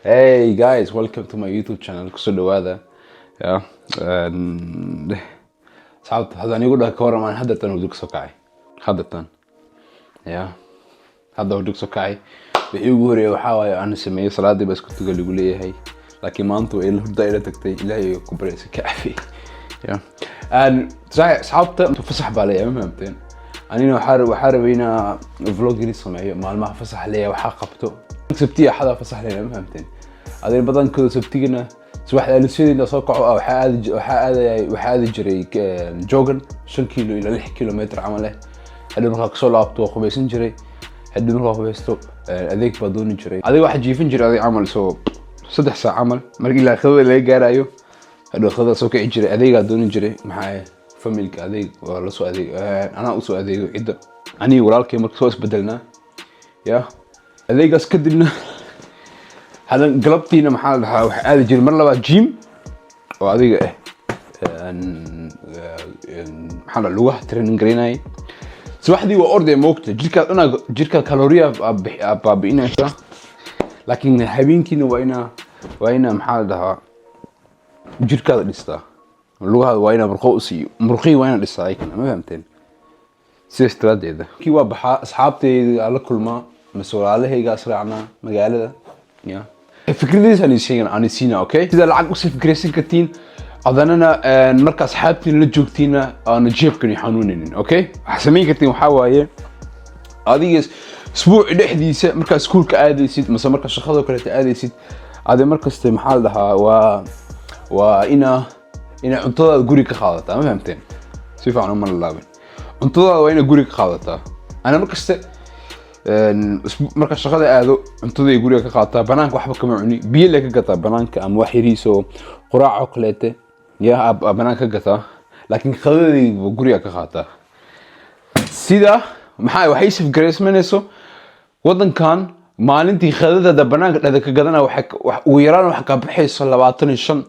Hey guys, welcome to my YouTube channel. Kusoo dhawaada. Ya, asxaabta, haddaan igu dhaha ka warramaan, haddeertan hurdo kasoo kacay. Haddeertan ya hadda hurdo kasoo kacay. Wixii ugu horeeya waxaa waaye aan sameeyey salaadii baa isku tuga lagu leeyahay, laakiin maanta waa hurda ila tagtay. Ilaahay ku baryaysa ka cafi. Ya, asxaabta, fasax baa leeyahay, ma fahamteen? Anina waxaa rabay inaa vlog yari sameeyo maalmaha fasax leeyahay. Waxaa qabto Sabtiya, Axada fasax leeyahay, ma fahamteen? Adina badankooda Sabtigana subaxda alusyada soo kaco, waxaa aadi jiray jogging, 5 kilo ilaa 6 kilometer camal eh. Hadhow markaa kasoo laabto waa qubaysan jiray. Hadhow markaa qubaysto, adeeg baa dooni jiray. Adiga waxaa jiifin jiray adeeg camal soo 3 saac camal marka ilaa qadada laga gaarayo. Hadhow qadada soo kici jiray, adeegaa dooni jiray. Maxaa familka adeeg waa lasoo adeeg, anaa usoo adeego cidda, aniga walaalkay marka soo isbedelnaa. Ya, adeegaas kadibna hadan galabtiina, maxaa la dhahaa, waxaa aadi jiray mar labaad gym oo adiga ah, maxaa la lugaha training garaynayay. Subaxdii waa orday, moogta jirkaad dhanaa, jirkaad kaloriya baabi'inaysa, laakiin habeenkiina waa inaa, maxaa la dhahaa, jirkaada dhistaa, lugahaada waa inaa murqo usiiyo, murqihii waa inaa dhistaa ayakana, ma fahamteen? Sidaas daraadeeda kii waa baxaa, asxaabteyda la kulmaa mise walaalahayga israacnaa magaalada. Ya, fikradiis aan sheegan aan siina, okay, sida lacag u fikraysan kartiin, adanana marka asxaabtiin la joogtiina aana jeebkani xanuunaynin. Okay, waxaa samayn kartiin waxaa waaye, adiga isbuuci dhexdiisa markaa iskuulka aadaysid mase marka shaqada kaleeta aadaysid, adi markaste, maxaa la dhahaa, waa ina cuntadaada guri ka qaadataa, ma fahamteen? Si fiican uma laabin, cuntadaada waa ina guri ka qaadataa. Ana markaste marka shaqada aado cuntaday guriga ka qaataa, banaanka waxba kama cuni. Biyo le ka gataa banaanka ama wax yariis oo quraac oo kaleete ya banaanka ka gataa, laakiin qadadayda guriga ka qaataa. Sida maxaa waxay safgaraysmanayso wadankan, maalintii qadadada banaanka dhada ka gadana ugu yaraan waxa ka baxayso 25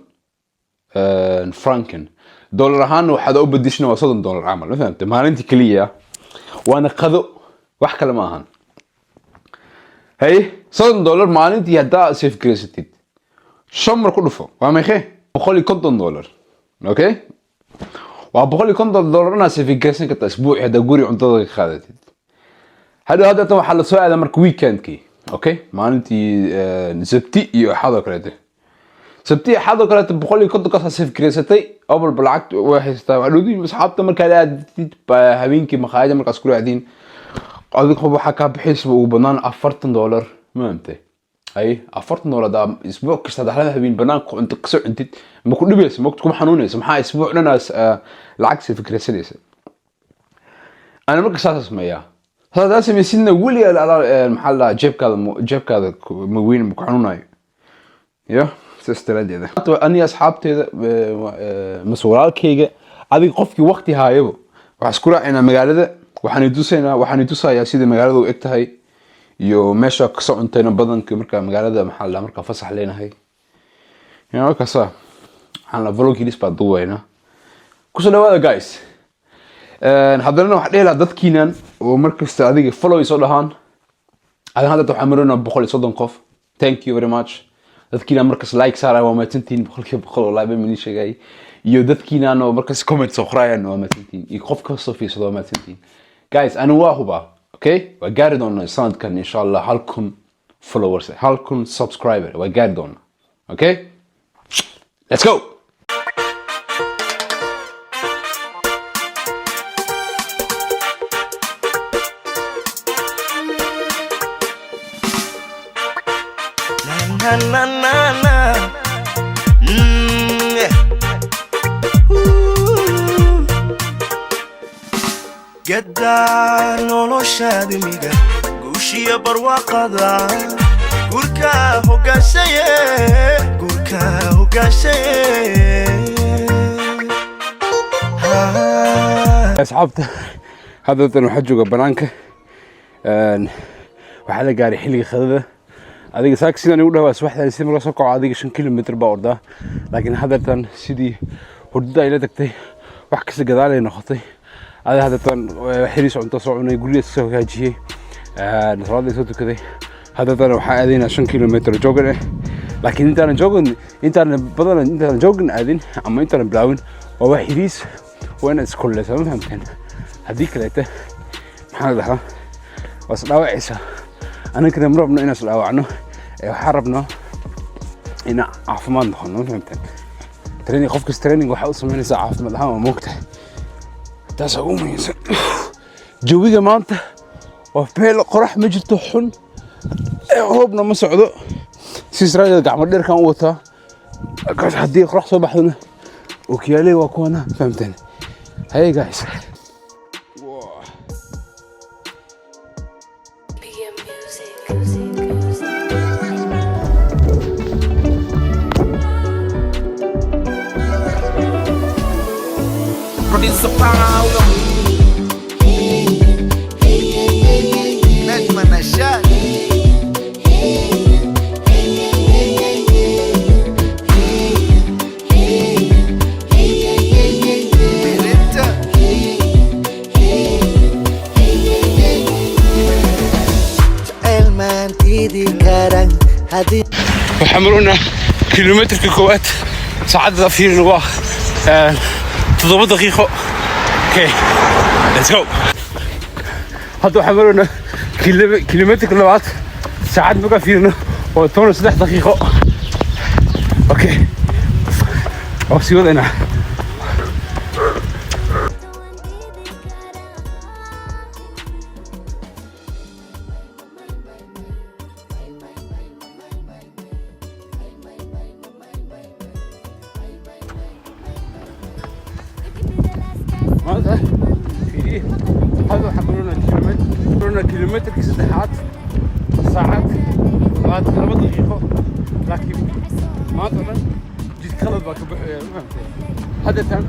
franken. Dollar ahaan waxaad u bedishna waa $30 camal, ma fahamtay? Maalintii keliya, waana qado, wax kale ma ahan. Haye, $30 maalintii haddaa save garaysatid, shan mar ku dhufo, waa meeqee? $150. Okay, waa $150 inaad save garaysan kartaa isbuuci haddaa guri cuntada ka qaadatid. Hadhow haddatan waxaa lasoo aadaa marka weekendkii. Okay, maalintii Sabti iyo Axad oo kaleete, Sabti iyo Axad oo kaleete, 150-kaasaa save garaysatay, abalba lacagta way haysataa. Hadhowdii asxaabta markaad aadtid baa habeenkii maqaayada markaas kula aadiin, adiga qof waxaa kaa bixaysa ugu badnaan $40, ma fahamtay? Hay, $40 hadaa isbuuc kasta haddaa hal habeen banaanka cunto kasoo cuntid, ma ku dhibaysa, ma kuma xanuunaysa? Maxaa isbuuc dhan aas lacag save garaysanaysa? Ana marka saasa sameeyaa. Saas samaysidna weligaa, maxaa la dhahaa, jeebkaada jeebkaada ma weyn, ma ku xanuunayo. Ya, sidaas daraadeeda aniga asxaabteeda mase walaalkayga, adiga qofkii waqti haayaba, waxaan isku raacaynaa magaalada. Waxaan tusayaa sida magaalada u eg tahay iyo meesha kasoo cuntayna badanka marka magaalada, maxaa la dhahaa, markaa fasax leenahay. Ya, markaasa waxaan la vlog hilis baa duubaynaa. Kusoo dhawaada guys. Haddana waxaan dhihi lahaa dadkiinan oo markasta adiga follow soo dhahaan, adan hadda waxaan marinaa 130 qof. Thank you very much. Dadkiinan markas like saaraya waa mahadsantihiin 100%, wallahi baan idin sheegay. Iyo dadkiinan oo markas comment soo qorayaan waa mahadsantihiin, iyo qof kastoo fiirsado waa mahadsantihiin. Guys, anigu waa hubaa, okay, waa gaari doonaa sanadkan insha Allah 1000 followers, 1000 subscriber waa gaari doonaa. Okay, let's go. Na na na na. Yeah. Ooh. Gaddaa noloshaadimiga, guushiya barwaaqada, guurka hogaanshaye, guurka hogaanshaye. Ah. Asxaabta, haddatan waxaa jooga banaanka. Waxaa la gaaray xilliga khadada. Adiga saaka sidaan igu dhawaa, subaxdan si markaa soo kaco, adiga 5 kilomitr baa ordaa, laakiin haddeertan sidii hurdada ay la tagtay, wax kasta gadaalay noqotay. Adiga haddeertan xiriis cunto soo cunay, guriga soo hagaajiyey, salaadii soo tukaday. Haddana waxaa aadaynaa 5 kilometer jogging ah, laakiin intaanan jogging, intaanan badan, intaanan jogging aadin ama intaanan bilaawin, waa wax xiriis, waa inaad iskululeysaa, ma fahamteen? Haddii kaleete, maxaa la dhahaa, waa isdhaawacaysaa. Annagana ma rabno inaan isdhaawacno ee waxaa rabnaa inaan caafimaad noqono, ma fahamteen? Training, qof kasta training waxaa u samaynaysaa caafimaad ahaan, waa moogtahay, taasaa ugu muhiimsan. Jawiga maanta waa beel, qorax ma jirto xun, roobna ma socdo. Sidaas daraadeed gacmo dheerkan u wataa kaas. Haddii qorax soo baxdona, okiyaaley waa kuwana, fahamteen? Hey guys. Wow. PM Music. Music. Music. Producer Paolo. Najma Nashad. Beretta. Jacayl maan diidi karan haddii Waxaan maroonaa kilometerka koowaad. Saacadda fiirin waa 7 daqiiqo. Okay, let's go. Hadda waxaan maroonaa kilometerka labaad. Saacad markaa fiirino waa 13 daqiiqo. Okay, waa sii wadaynaa. Maanta fiiriye, hadda waxaan maroonaa kilometerka saddexaad, saacad 22 daqiiqo, laakiin maanta o dhan jid qalad baa ka baxaya, ma fahamtay? Hadda tan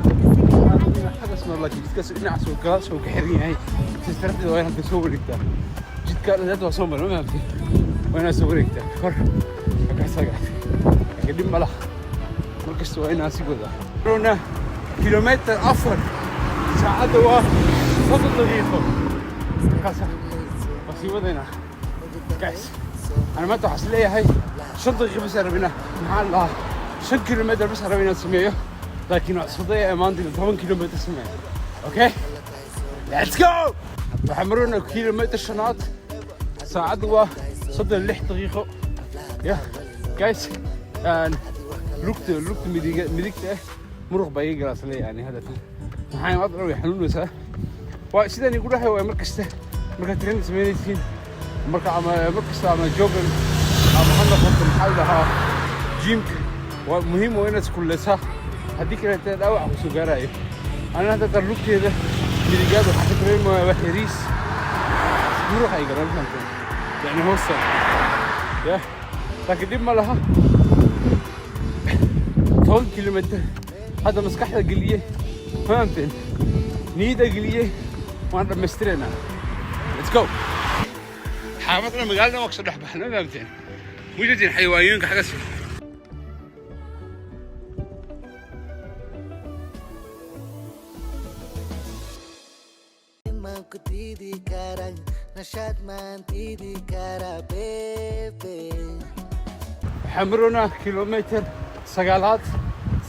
xaggas mar, laakiin jidkaas dhinacaas oo gadaas oo ka xiran yahay. Sidaas darteed waa inaad soo wareegtaa. Jidka dhan waa soo maray, ma fahamtay? Waa inaad soo wareegtaa kor markaasaga, laakiin dhib ma laha, markasta waa inaan si wadaa. Maroonaa kilometer 4, saacadda waa 30 daqiiqo. Markaasa waa sii wadaynaa guys. Ana maanta waxaa is leeyahay 5 daqiiqo bas aan rabinaa, maxaa la dhahaa, 5 kilometer bas aan rabaa inaan sameeyo, laakiin waa isku daya maanta inaan 10 kilometer sameeyo. Okay, let's go. Waxaan maroonaa kilometer shanaad, saacaddu waa 36 daqiiqo. Yeah guys, lugta midigta ah muruq baa iga galaas leeyahay hadda. Maxaa maad way xanuunaysaa. Waa sidaan igu dhahay, waa mar kasta markaad training samaynaysiin, marka ama mar kasta ama jogging ama ha noqoto, maxaa la dhahaa, gymka, waa muhiim waa inaad iskululeysaa. Haddii kaleete dhaawac kusoo gaarayo. Anina hadda tar lugteeda midigaad waxaa ka dareemaya wax yariis, muruq ay galaan, fahamteen? Yani hoosta ya, laakiin dhib ma laha. 10 kilometer hadda maskaxda geliyey, fahamteen? Niyadda geliyey, waan dhammaystiraynaa. Let's go. Xaafadna magaalada waa kasoo dhex baxna, ma fahamteen? Mujadin xayawaanyooyinka xaggas. Maan ku diidi karan nashaad maan diidi kara bebe. Waxaan maroonaa kilometer sagaalaad,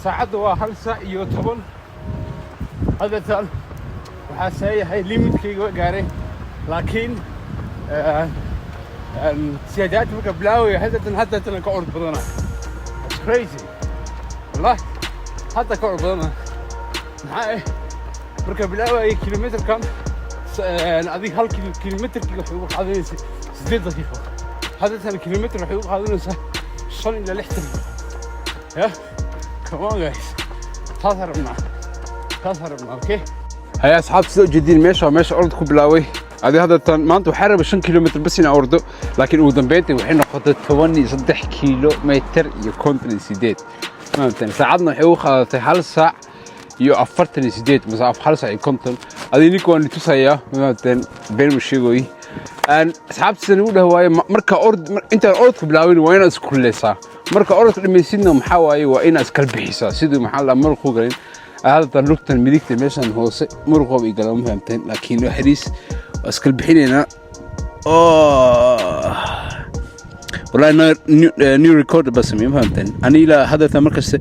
saacadda waa 1 saac iyo 10. Hadda tan waxaa seeyahay limitkayga waa gaaray, laakiin siyaadaadka marka bilaawaya haddatan ka orod badana. It's crazy, wallahi, hadda ka orod badana. Maxaa eh, marka bilaawaya kilometerkan adig hal kilometerkii waxay ugu qaadanaysa 8 daqiiqo. Haddatan kilometer waxay ugu qaadanaysaa 5 ilaa 6 daqiiqo. Yeah, come on guys, taas rabnaa, taas rabnaa. Okay, haya asxaabta, sida ujeediin, meesha waa meesha orod ku bilaaway. Adi hadda tan maanta waxaa rabay 5 kilometer bas inaan ordo, laakiin ugu dambeyntii waxay noqotay 13 kilometer iyo 58, maamtan. Saacadna waxay ugu qaadatay 1 saac iyo 48 mase 1 saac iyo 50. Adi ninka waan tusayaa, maamtan, been ma sheegoy. Asxaabta, sidan ugu dhah waaye, marka ord intaan orodka bilaawin waa inaad iskuleysaa. Marka orodka dhamaysidna, maxaa waaye, waa inaad iskala bixisaa sidii, maxaa la muruq ku galin. Hadda lugtan midigta meeshan hoose muruqooba i gala, ma fahamteen? Laakiin waa xiriis, waa iskala bixinaynaa. Oh. Wallahi new record baa sameeyey, ma fahamteen? Ani ilaa haddata markasta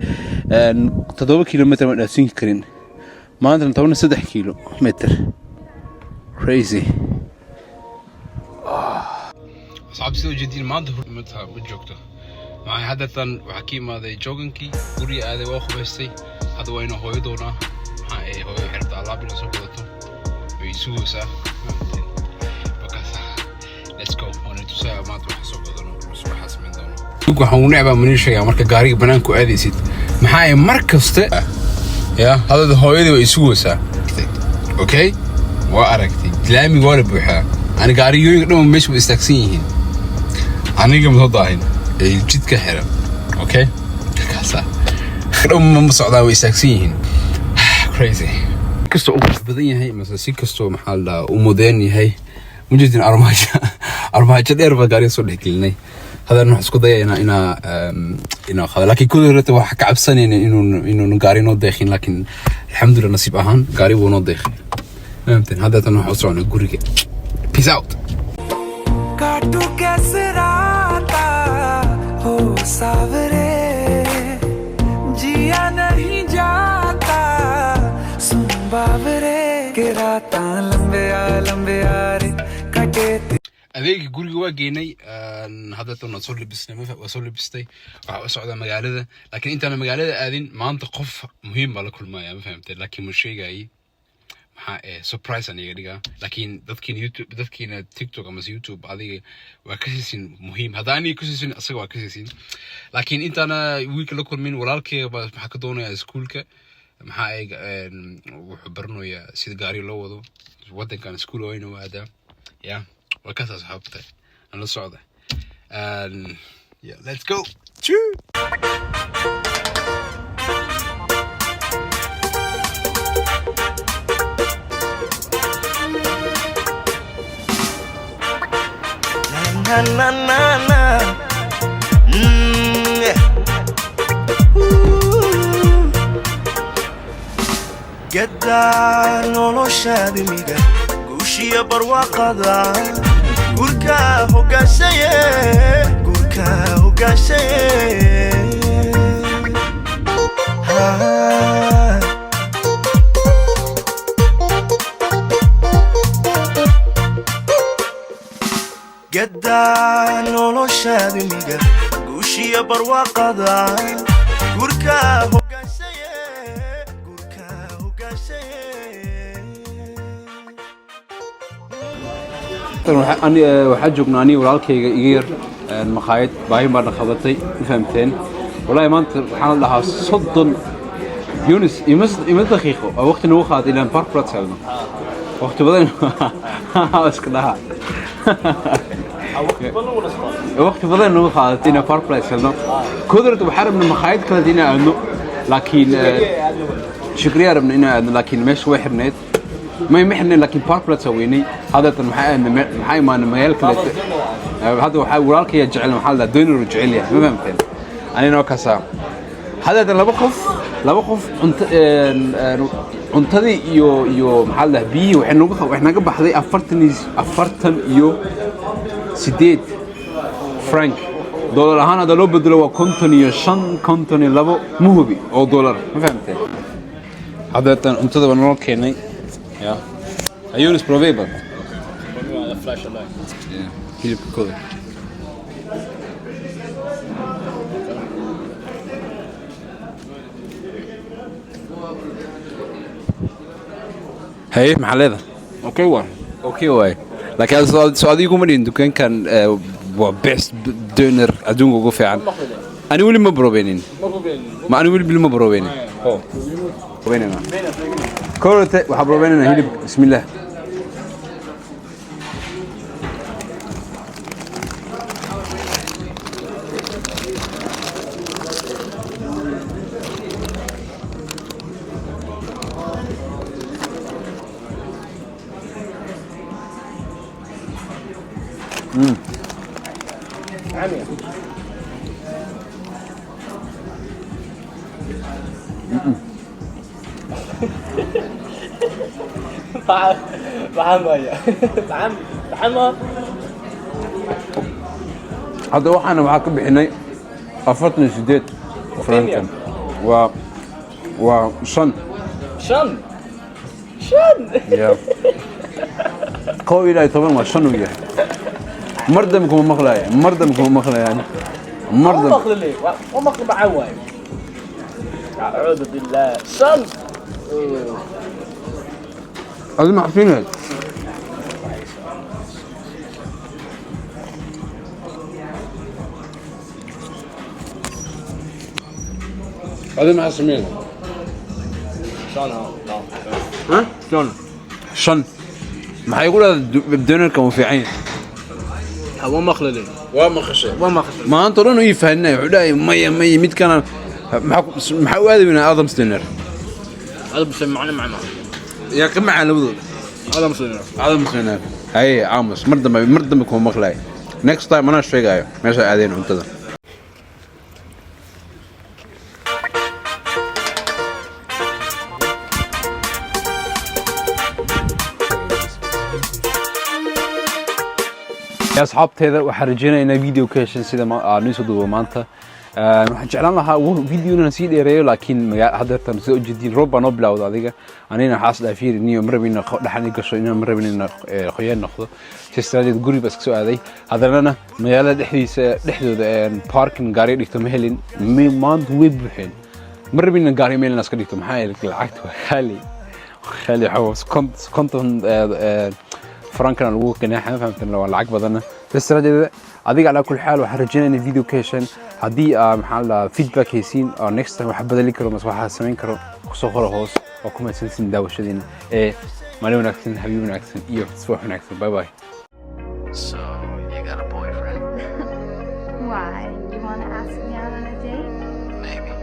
7 kilometer ma dhaafsiin karin, maantana 13 kilometer. Crazy. Asxaab, sida ujeediin, maanta mata ma joogto. Maxay haddatan waxaa ka imaaday joggingkii, guriga aaday, waa qubaystay. Hadda waa inaa hooyo doonaa. Maxaa ay hooyo waxay rabtaa alaab inay soo gadato, way sugaysaa. Markaas let's go, waana tusaa maanta waxa soo gadano, waxaa samayn doono. Waxaan u necbaa maniin sheegaa marka gaariga banaanku aadaysid, maxaa ay mar kasta ya hadda hooyadii way sugaysaa. Okay, waa aragtay, laamiga waa la buuxaa. Ani gaariyooyinka dhan meesha way istaagsan yihiin, aniga ma soo daahin ee jidka xiran. Okay, kaasa dhan ma socdaan, way istaagsan yihiin. Crazy. Kastoo u qurux badan yahay mase si kastoo, maxaa la dhahaa, u modern yahay, mujeedin armaajo, armaajo dheer baa gaariga soo dhexgelinay. Haddana waxaan isku dayaynaa inaa qado, laakiin kudii horeta waxaa ka cabsanayna inuun gaari noo deeqin, laakiin alxamdulillah, nasiib ahaan gaari wuu noo deeqay. Fahamteen? Haddatan waxaan u soconaa guriga. Peace out. काटू कैसे राता हो सावरे, जिया नहीं जाता, सुन बावरे के राता लंबे आ लंबे आ रे कटे. Adeega guriga waa geynay. Haddatan waan soo libisnay, waa soo libistay, waxaa u socdaa magaalada. Laakiin intaana magaalada aadin, maanta qof muhiim baa la kulmaya, ma fahamtay? Laakiin ma sheegayay, maxaa surprise aan iga dhigaa. Laakiin dadkiina YouTube, dadkiina TikTok amase YouTube, adiga waa ka siisin muhiim. Hadda aniga ka siisin, asaga waa ka siisin. Laakiin intaana wiilka la kulmin, walaalkeyga baa maxaa ka doonayaa iskuulka. Maxaa eeg, wuxuu baranayaa sida gaari loo wado wadankan, iskuul waa inuu aadaa. Ya waa kaas, asxaabta, aan la socda. Yeah, let's go. Choo! Na na na na. Yeah. Ooh. Gaddaa noloshaadimiga, guushiya barwaaqada, guurka hogaanshaye, guurka hogaanshaye. Ah. Gaddaa noloshaadimiga, guushiya barwaaqada, guurka hogaanshaye, guurka hogaanshaye. Waxaa joognaa aniga walaalkayga iga yar maqaayad. Baahin baana qabatay, ma fahamteen? Wallahi maanta waxaan la dhahaa 30 yunis ima daqiiqo oo waqti nagu qaaday ilaan Parkplatz helno. Waqti badan iska dhahaa, waqti badan nagu qaadatay inaan Parkplatz helno. Kodarta waxaa rabnay maqaayad kale inaan aadno, laakiin shukriyaa rabnay inaan aadno, laakiin meesha way xirneyd. Ma xirnayn, laakiin Parkplatz aa weynay. Haddatan maxaa aadnay, maxaa imaanay magaalo kaleete. Hadda waxaa walaalkaya jecel, maxaa la dhahaa, döner jecel yahay, ma fahamteen? Anina waa kaasaa. Haddatan laba qof cunto cuntadii iyo maxaa la dhahaa, biyihii, waxay naga baxday 48 frank. Dollar ahaan hadda loo bedelo waa 55, 52, ma hubi, oo dollar, ma fahamteen? Haddatan cuntada waa naloo keenay. Ya ayunis provable hilibka koda. Haye, maxaa leedahay? Okay waay. Okay waay, laakiin soo adigu kuma dhihin dukaankan waa best döner adduunka ugu fiican? Ani weli ma probeynin, ma ani weli ma probeynin. Probeynayna kororte, waxaa probeynayna hilib. Bismillah. Maxaan waaya? Maxaan maxaan ma? Hadda waxaa ka bixinay 48 frankan, waa shan. Shan shan. Ya, 11 waa shan uu yahay. Mar dambe kuma maqlaya, mar dambe kuma maqlayaan, mar ma dambe. Maqli ma maqli macaan waayo. Acuudu billah, shan. Adi ma xafiinayd? Adi maxaa sameynay? Shan ha. Ha? Shan. Shan maxay ku dhahdaa? Dönerkan wuu fiican yahay. Waa maqli. Waa maqashay? Waa maqli. Maanta o dhan uu ii fahanay, wuxuu dhahay maya, maya, midkana maxaa u aadi weynaa Adams Döner? هذا بس macna macna. Yaa ka macaan labadooda? Adams Döner. Adams Döner. Haye, aamus, mar dambe, mar dambe kuma maqlayo. Next time anaa sheegayo meesha aadeen cuntada. Ya asxaabteeda, waxaan rajeynaya inaa video ka heshan sida aan soo duubo maanta. Waxaan jeclaan lahaa video inaan sii dheereeyo, laakiin haddeertan sida ujeediin roob baa noo bilowda. Adiga anina waxaas dhahay, fiiri niyo, ma rabin inaan dhaxan i gasho, inaan ma rabin inaan qoyaan noqdo. Sidaas daraadeed guri baa iska soo aaday. Haddanana magaalada dhexdiisa dhexdooda parking gaari dhigto ma helin. Maanta way buuxeen. Ma rabin inaan gaari meel inaan iska dhigto, maxaa yeelay lacagta waa qaali, qaali. Waxaa 50 frankana lagu qinaaxa, ma fahamtan? Waa lacag badanna. Sidaas daraadeed adiga calaa kulli xaal waxaan rajeynaya inay video ka hesheen. Haddii aa maxaa la dhahaa feedback haysiin oo next time wax bedeli karo mase waxaa samayn karo, kusoo qora hoos. Waa ku mahadsantiin daawashadiina ee maalin wanaagsan, habeen wanaagsan iyo subax wanaagsan. Bye bye. So, you got a boyfriend? Why? You want to ask me out on a date? Maybe.